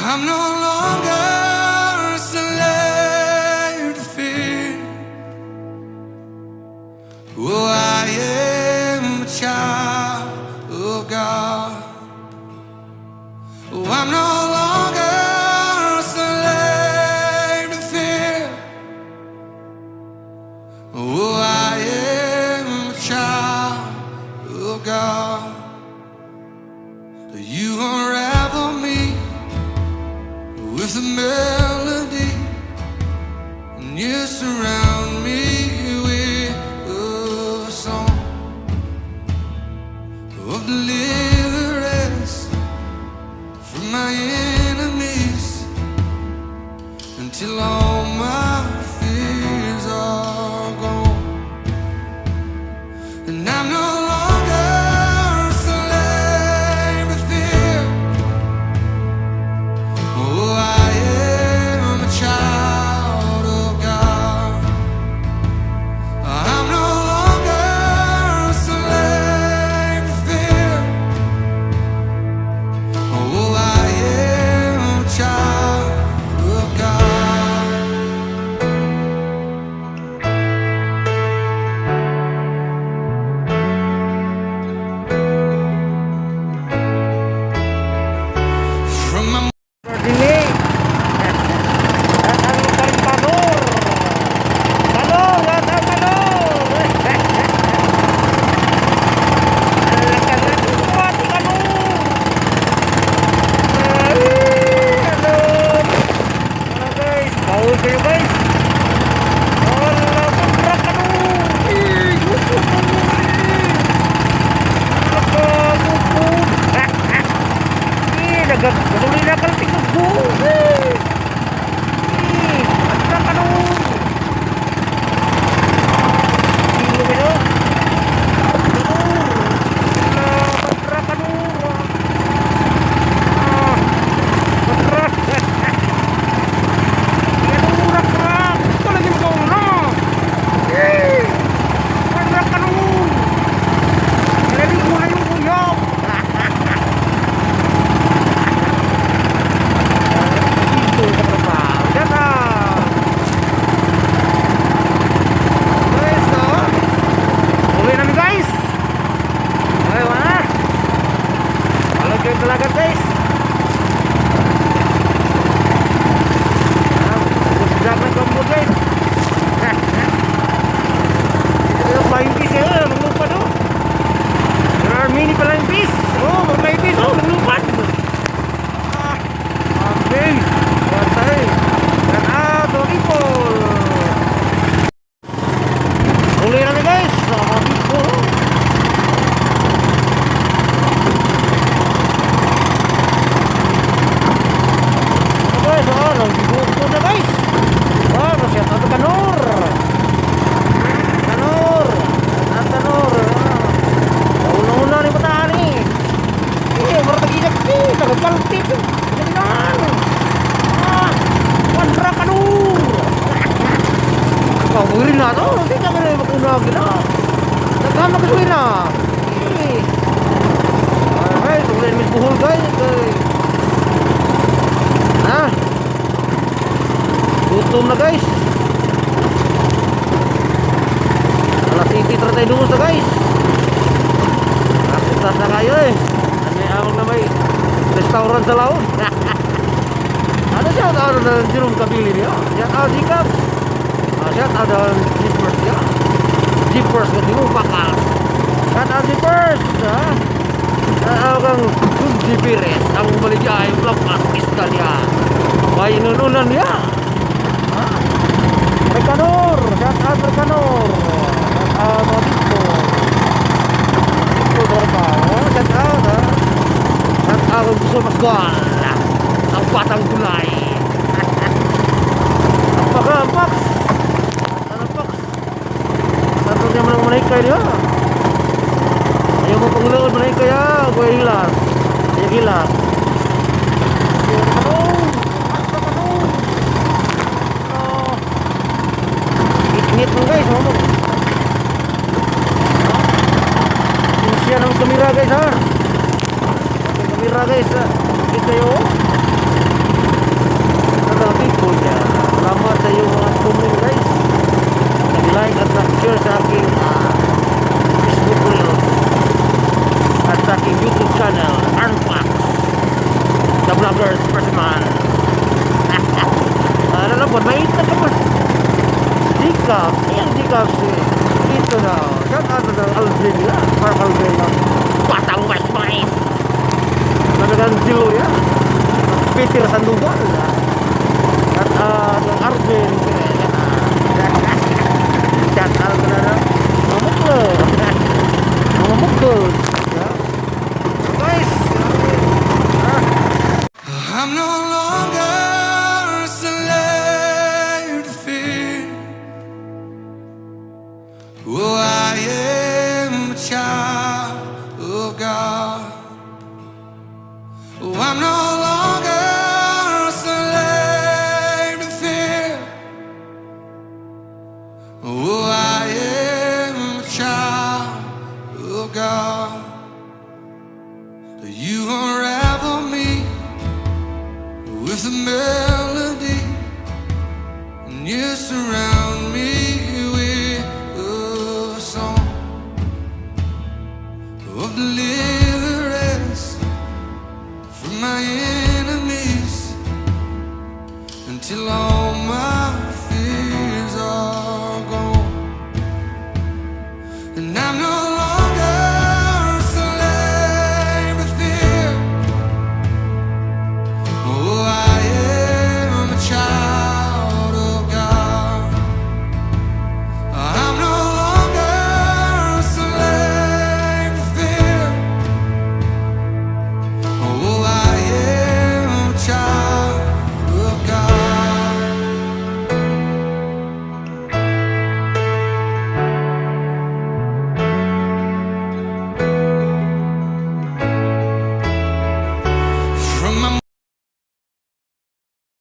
I'm no longer a slave to fear. Oh, I am a child of God. Oh, I'm no longer a slave to fear. Oh, I am a child of God. You unravel me with a melody, and you surround me with a song of deliverance from my enemies until all my fears are gone. And I'm no longer a slave to fear. Oh, I am a child of God. I'm no longer a slave to fear. Oh, I am a child of God. From my Dili. At ang Kanor. Kanor, at ang Kanor. Alakalan, Kanor. Ay, Kanor. Ano, guys, bawal kayo, guys. Wala, sobra Kanor. Eh, gusto Kanor eh. Nakagutom. Eh, nagagasolina ka lang tingog. Eh. Eh, at Kanor. Kilo mo. Kanor. Ah, Kanor. Ah, Batra. Kanor ka. Gusto lagi mo na. Eh, Batra Kanor. Nalaligo na yung uyab. Dito sa trabaho. Yan ah. Guys, oh. Uwi namin, guys. Okay, wala. Walang kayo talaga, guys. Ah, busog ng kambo, guys. Ito yung flying fish eh, maglupad oh. There are many flying fish. Oh, mga flying fish oh, maglupad. Ah, okay. Watay. Shout out to people. Uli namin, guys. Sa mga people. Oh, guys, oh, nagiguto na, guys. Oh, shout out to Kanor. Kanor. Shout out Kanor. Ah. Una-una ni bataan eh. Eh, mura tag-inak eh. Tagabaltit. Ganyan. Ah, Wandra Kanor. Paburin na to. Hindi ka na makuna gila. Nagkama ka na. Eh. Alright, ulit mis buhol, guys. Okay. Ah. Gutom na, guys. Alas 7:32 na, guys. Napuntas na kayo eh. Ano yung amang na may restaurant sa laon. Ano siya? Ano na Jerome Kabili niya? Shout out Jicab. Ah, shout out ang Jeepers niya. Jeepers ka di mo bakal. Shout out Jeepers. Ha? Shout out kang Kunji Perez. Ang maligay vlog artista niya. May inununan niya. Ha? Recanor. Shout out Recanor. Shout out mga people. People trabaho. Shout out ha. Shout out ang gusto mas. Ang batang gulay. Ang paka, ang box. Ang box. Tato niya man ang manay niya. Ayaw mo pangloon manay kaya. Kuya hilas. Ayaw hilas. Ano? Ano? Init mo, guys. Ano? Siya ng kamera, guys, ha. Ang kamera, guys, ha. Init kayo. Vloggers Persiman. Ano lang po, mainit na tapos. Gcaps, ayan Gcaps eh. Ito na, shout out na ng Alvin ya, Mark Alvin na. Batang West Mais. Talagang Gio ya. Peter Sandoval. At ng Arvin. Shout out na na. Mga muklo. Mga muklo. Yeah. So guys, ah, I'm no longer a slave to fear. Oh, I am a child of God. Oh, I'm no longer a slave to fear. Oh, I am a child of God. You unravel me with a melody, and you surround me